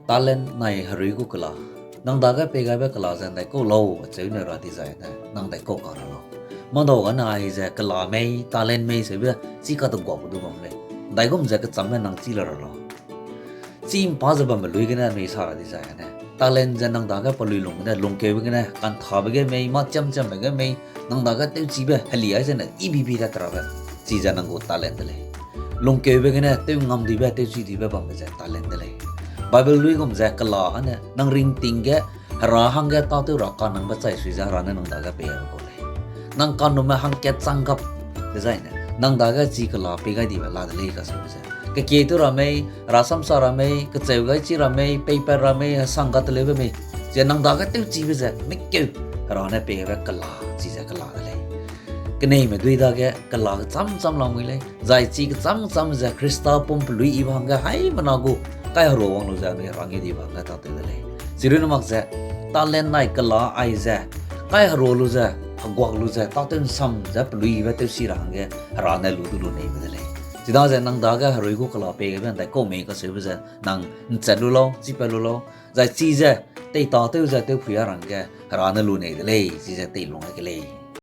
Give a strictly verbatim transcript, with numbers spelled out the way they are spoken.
Talent nai herui gu kela. Nang dage pei gaibe kela ze ’ndaikau lau acheu ne ra dizai ne, nang ’ndaikau ka ra lau. Madau gane aize kela mei, talent mei seube chî kateguak du bam lei. ’Ndaigum ze kechâmme nang chî la ra lau. Chî ’mpa ze bambe lui gene anui sa ra dizai ne, talent ze nang dage pelui lung gene, lungkeube gene, kanthabe ge mei, mâ chiam chiambe ge mei, nang dage tewchibe heli ai zene ibibi tat rabe, chize nang gu talent de lei. Lungkeube gene tew ngamduibe, tewchiduibe bambe ze talent de lei. Bible luigum ze kela âne nang ringting ge Hera hangge tâtew ra kanangbe chai sui ze Hera ne nang dage pei gaibe kau lei. Nang kanume hangkat chang gap dezaine nang dage chi kela pei gai dibe la de lei kacheube ze, kekie tew ra mei, hera samsa ra mei, kecheu gai chi ra mei, peipat ra mei, hesang gateleube mei, ze nang dage tewchibe ze mikeu Hera ne pei gaibe kela, chize kela de lei. Keneime dui dage kela kechâm châm lamui lei, zai chi kechâm châm ze Khrista pum pelui ibe hangge haimena gu kaiherua wang lu ze anui rangge dibe hangge tâtew de lei. Chirunne mak ze, talent nai kela aize kaiherua lu ze, heguak lu ze, tâtew ’nsam ze pelui ibe tewsi ra hangge Hera ne lu du lu neibe de lei. Chidaze nang dage herui gu kela pei gaibe ’ndaikau mei kacheube ze nang ’nchat lu lau, chipat lu lau, zai chize teitâtew ze tewphui a ra hangge Hera ne lu nei de lei, chize teilung ai ke lei.